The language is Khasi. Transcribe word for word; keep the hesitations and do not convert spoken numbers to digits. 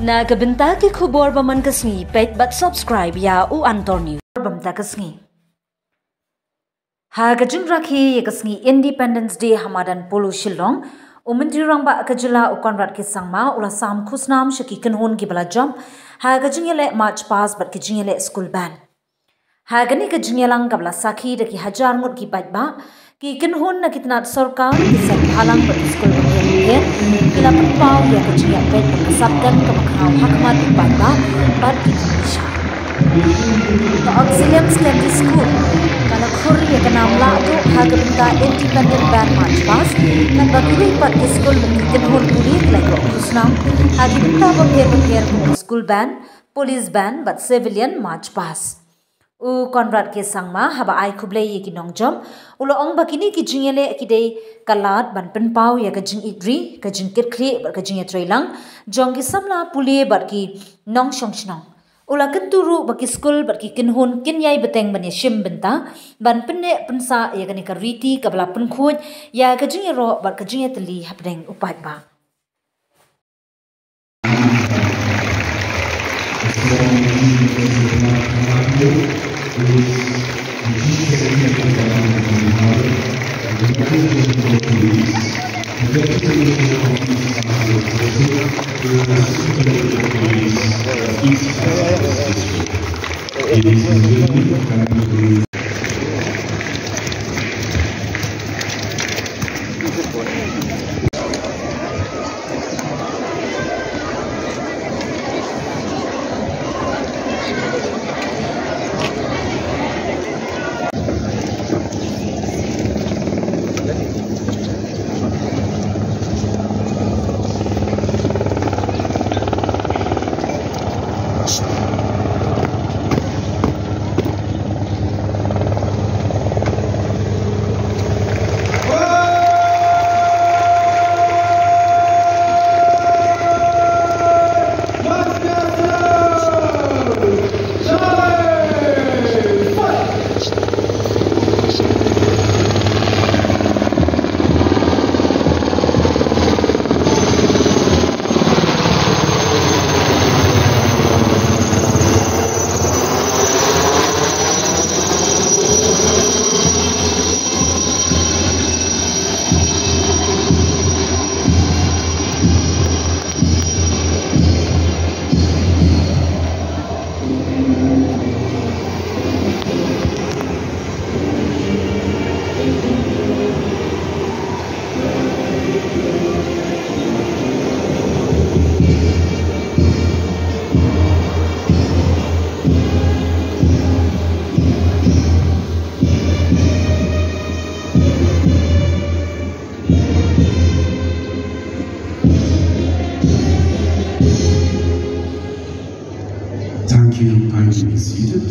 Na ka bynta ki khubor ba man ka sngi, peit bad subscribe ïa u Antor News. Bynta ka sngi. Ha ka jingrakhe ïa ka sngi Independence Day ha madan Polo Shillong, u Myntri Rangbah ka jylla u Conrad K Sangma u la sam khusnam sha ki kynhun kiba la jop ha ka jingïaleh March Past bad ka jingïaleh School Band. Ha kane ka jingïalang kaba la sakhi da ki hajar ngut ki paidbah, ki kynhun na ki tnat sorkar, ki seng bhalang bad ki skul bapher bapher ki la pynpaw ïa ka jingïapeit bad ka sapkeng kaba khraw ha khmat u paidbah bad ki nongbishar. Ka Auxilium Secondary School ka la khur ïa ka nam lah duh ha ka bynta Independent Band March Past, katba kiwei pat ki skul bad ki kynhun pule ki la ïoh khusnam ha ki bynta bapher bapher kum ka School Band, Police Band bad Civilian March Past. U Conrad K Sangma haba ai khublei ïa ki nongjop u la ong ba kine ki jingïaleh ki dei ka lad ban pynpaw ïa ka jingïeit ri, ka jingkitkhlieh bad ka jingïatreilang jong ki samla pule bad ki nongshong shnong. U la kyntu ruh ba ki skul bad ki kynhun kin ïai bteng ban ïashim bynta ban pynneh pynsah ïa kane ka riti kaba la pynkhuid ïa ka jingïaroh bad ka jingïatylli hapdeng u paidbah. Thank you. Kindly be seated.